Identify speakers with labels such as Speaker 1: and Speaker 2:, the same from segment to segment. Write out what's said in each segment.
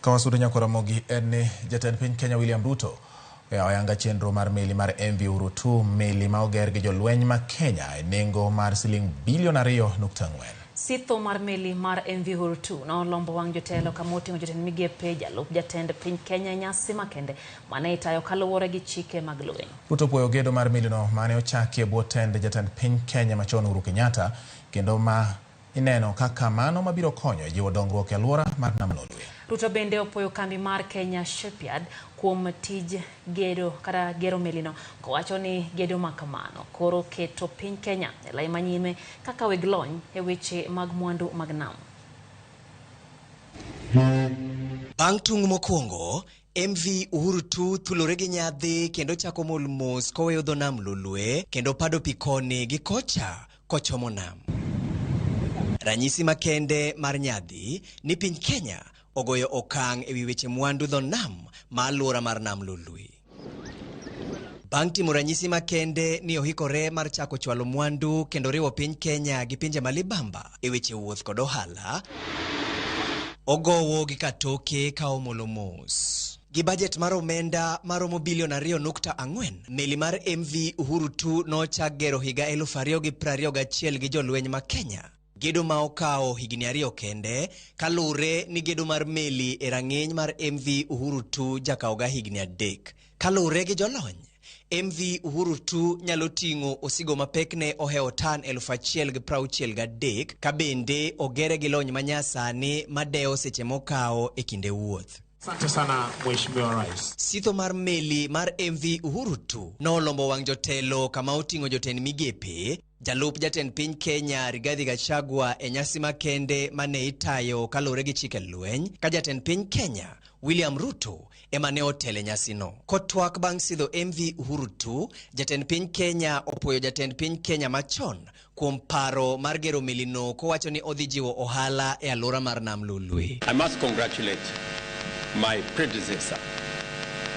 Speaker 1: Ka wasudo nyaka Ramogi en ni jatend piny Kenya William Ruto oyawo ayanga chenro mar meli mar MV Uhuru 2, meli ma oger gi jolweny ma Kenya e nengo mar siling bilion 2.4.
Speaker 2: Sitho mar meli mar MV Uhuru 2 nolombo wang' jotelo kama oting'o jotend migepe, jalup jatend piny Kenya e nyasi makende mane itayo kaluwore gi chike mag lweny.
Speaker 1: Ruto opuoyo gedo mar melino mane ochaki e bwo tend jatend piny Kenya machon Uhuru Kenyatta, kendo ma ineno kaka mano mabiro konyo e jiwo dongruok e alwora mar Nam Lolwe.
Speaker 2: Ruto bende opuoyo kambi mar Kenya Shipyard kuom tij gedo kata gero melino, kowacho ni gedo ma kamano koro keto piny Kenya e lai manyime kaka weg lony e weche mag mwandu mag nam.
Speaker 3: Bang' tung' mokwongo, MV Uhuru 2 thulore gi nyadhi kendo chako mol mos koweyo dho nam Lolwe kendo pado pi koni gi kocha kochomo nam. Ranyisi makende mar nyadhi ni piny Kenya ogoyo okang' ewi weche mwandu dho nam ma alwora mar nam Lolwe. Bang' timo ranyisi makende ni ohikore mar chako chwalo mwandu kendo riwo piny Kenya gi pinje malibamba e weche wuoth kod ohala, ogowo gi katoke ka omolo mos. Gi bajet mar omenda maromo bilion 2.4, meli mar MV Uhuru 2 nochak gero higa 2021 gi jolweny ma Kenya. Gedo ma okawo higni 2 kende, kaluwore ni gedo mar meli e rang'iny mar MV Uhuru 2 jakawoga higni 3. Kaluwore gi jolony, MV Uhuru 2 nyalo ting'o osigo mapekne ohewo tan 1063, ka bende ogere gi lony manyasani madewo seche mokawo e kinde wuoth.
Speaker 4: Asante sana Mheshimiwa Rais.
Speaker 3: Sitho mar meli mar MV Uhuru 2 nolombo wang' jotelo kama oting'o jotend migepe, jalup jatend piny Kenya Rigathi Gachagua e nyasi makende mane itayo kaluwore gi chike lweny, ka jatend piny Kenya William Ruto ema ne otelo e nyasino. Kotwak bang' sidho MV Uhuru 2, jatend piny Kenya opuoyo jatend piny Kenya machon kuom paro mar gero melino kowacho ni odhi jiwo ohala e alwora mar Nam Lolwe.
Speaker 5: I must congratulate my predecessor,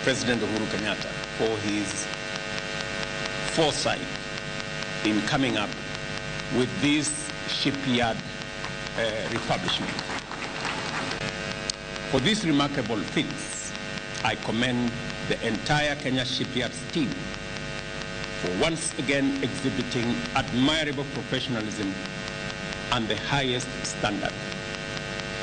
Speaker 5: President Uhuru Kenyatta, for his foresight in coming up with this shipyard refurbishment. For these remarkable feats, I commend the entire Kenya Shipyards team for once again exhibiting admirable professionalism and the highest standard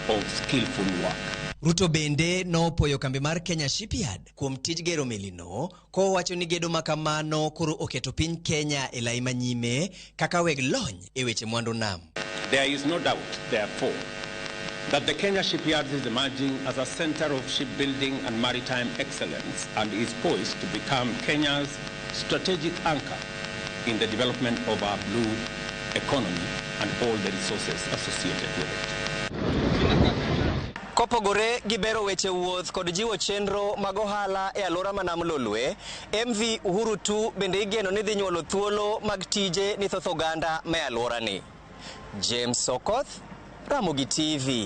Speaker 5: of skillful work.
Speaker 3: Ruto bende nopuoyo kambi mar Kenya Shipyard kuom tij gero melino, kowacho ni gedo makamano koro oketo piny Kenya e lai manyime kaka weg lony e weche mwandu nam.
Speaker 5: There is no doubt, therefore, that the Kenya Shipyards is emerging as a center of shipbuilding and maritime excellence and is poised to become Kenya's strategic anchor in the development of our blue economy and all the resources associated with it.
Speaker 3: Kopogore gi bero weche wuoth kod jiwo chenro mag ohala e alwora ma Nam Lolwe, MV Uhuru 2 bende igeno ni dhi nyuolo thuolo mag tije ni thoth oganda ma e alworani. James Okoth, Ramogi TV.